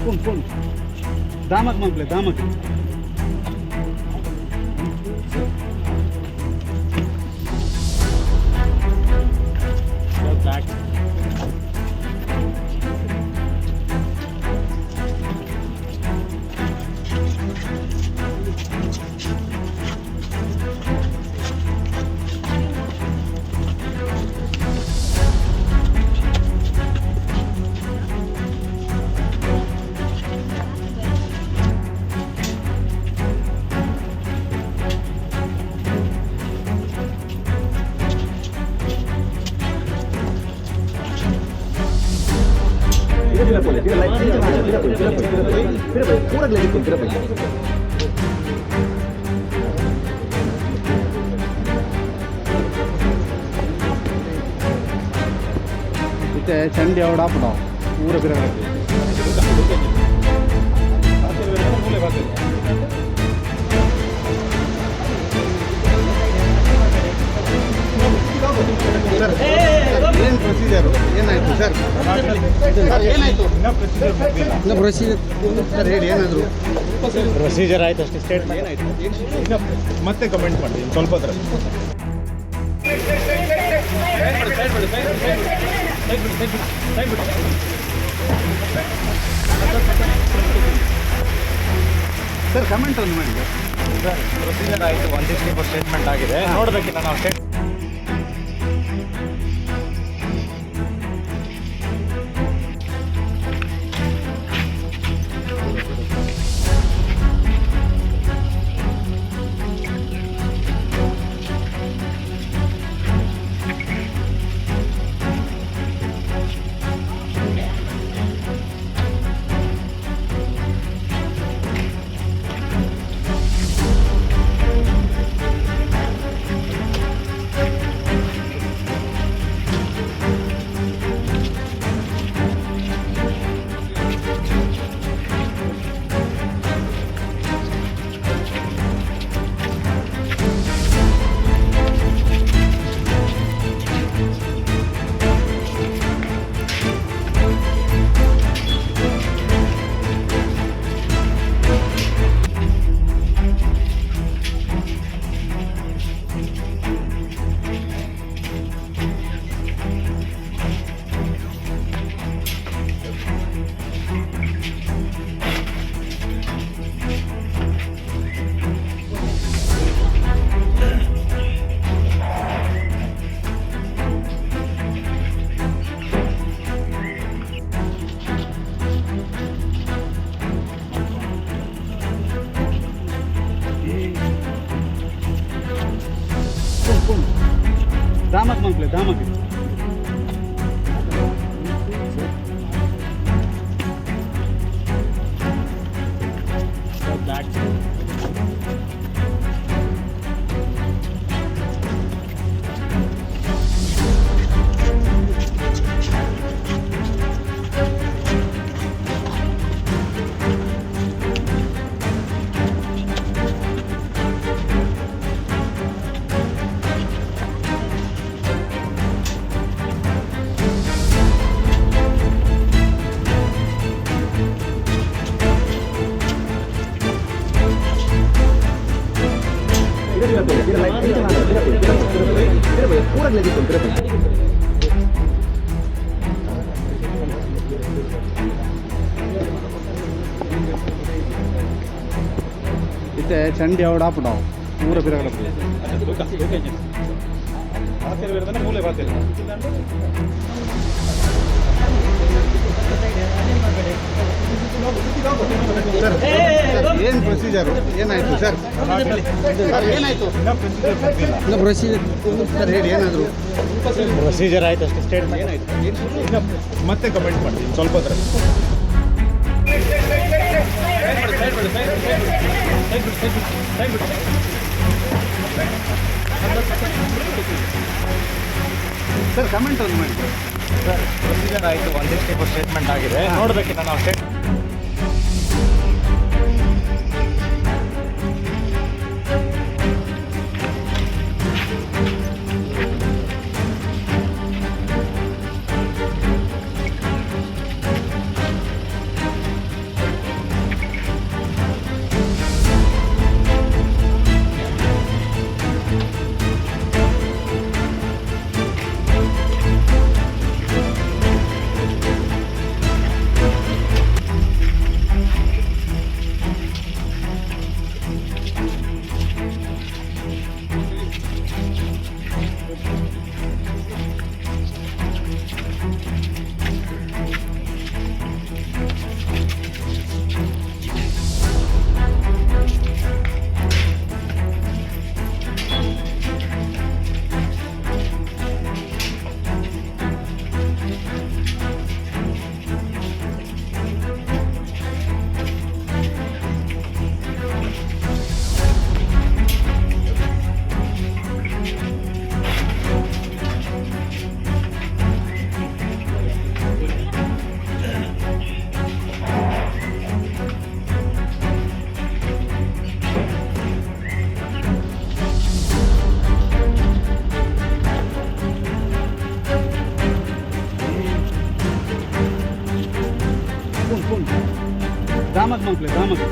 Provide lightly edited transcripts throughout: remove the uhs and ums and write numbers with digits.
Phone phone ದಾಮಕ್ ಮನ್ಪ್ಲೆ ದಾಮಕ್. ಇತ್ತೆ ಚಂಡಿ ಅವಡ ಆಪುಂಡು ಪೂರ ಪಿರ. ಸರ್, ಏನು ಪ್ರೊಸೀಜರು? ಏನಾಯಿತು ಸರ್? ಸರ್, ಏನಾಯಿತು? ಇನ್ನೂ ಪ್ರೊಸೀಜರ್ ಸರ್, ಹೇಳಿ ಏನಾದರೂ. ಪ್ರೊಸೀಜರ್ ಆಯ್ತು ಅಷ್ಟೇ, ಸ್ಟೇಟ್ಮೆಂಟ್. ಏನಾಯಿತು? ಇನ್ನು ಮತ್ತೆ ಕಮೆಂಟ್ ಮಾಡ್ತೀನಿ ಸ್ವಲ್ಪ ಹೊತ್ತರಲ್ಲಿ. ಸರ್, ಕಮೆಂಟ್ ಒಂದು ಮಾಡಿ ಸರ್. ಸರ್, ಪ್ರೊಸೀಜರ್ ಆಯಿತು, 164 ಸ್ಟೇಟ್ಮೆಂಟ್ ಆಗಿದೆ. ನೋಡಬೇಕಿಲ್ಲ ನಾವು ಸ್ಟೇಟ್ ಫೋನ್ ಫೋನ್ ದಾಮಕ್ ಮನ್ಪ್ಲೆ ದಾಮಕ್. ಇತ್ತೆ ಚಂಡಿ ಅವಡ ಆಪುಂಡು ಪೂರ ಪಿರ. ಮೂಲೆ. ಸರ್, ಏನು ಪ್ರೊಸೀಜರು? ಏನಾಯಿತು ಸರ್? ಸರ್, ಏನಾಯಿತು? ಇನ್ನೂ ಪ್ರೊಸೀಜರ್ ಸರ್, ಹೇಳಿ ಏನಾದರೂ. ಪ್ರೊಸೀಜರ್ ಆಯ್ತು ಅಷ್ಟೇ, ಸ್ಟೇಟ್ಮೆಂಟ್. ಏನಾಯಿತು? ಇನ್ನು ಮತ್ತೆ ಕಮೆಂಟ್ ಮಾಡ್ತೀನಿ ಸ್ವಲ್ಪ ಹೊತ್ತರಲ್ಲಿ. ಸರ್, ಕಮೆಂಟ್ ಒಂದು ಮಾಡಿ. ಸರ್, ಪ್ರೊಸೀಜರ್ ಆಯಿತು, 164 ಸ್ಟೇಟ್ಮೆಂಟ್ ಆಗಿದೆ. ನೋಡಬೇಕಿಲ್ಲ ನಾವು ಸ್ಟೇಟ್ ದಾಮಕ್ ಮಲ್ಪಲೆ ದಾಮಕ್.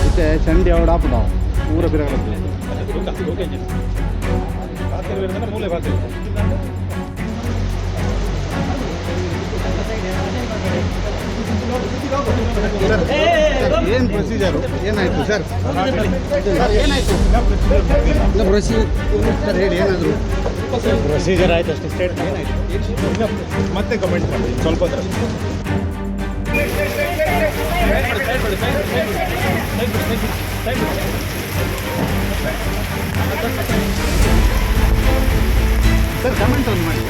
ಇತ್ತೆ ಚಂಡಿ ಅವಡಾಪುಡ ಊರ ಪಿರಗಲ. ಸರ್ ಸರ್ ಏನು ಪ್ರೊಸೀಜರು, ಏನಾಯಿತು ಸರ್? ಸರ್, ಏನಾಯಿತು ಪ್ರೊಸೀಜರ್? ಸರ್, ಹೇಳಿ ಏನಾದರೂ. ಪ್ರೊಸೀಜರ್ ಆಯ್ತು ಅಷ್ಟೇ. ಸ್ಟೇಟ್ಮೆಂಟ್ ಏನಾಯಿತು? ಮತ್ತೆ ಕಮೆಂಟ್ ಮಾಡಿ ಸ್ವಲ್ಪ ಹೊತ್ತು. ಸರ್, ಕಮೆಂಟ್ ಒಂದು ಮಾಡಿ.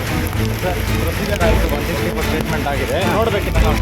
ಸರ್, ಪ್ರೊಸೀಜರ್ ಆಯಿತು, 164 ಸ್ಟೇಟ್ಮೆಂಟ್ ಆಗಿದೆ. ನೋಡಬೇಕಿತ್ತು ನಾವು.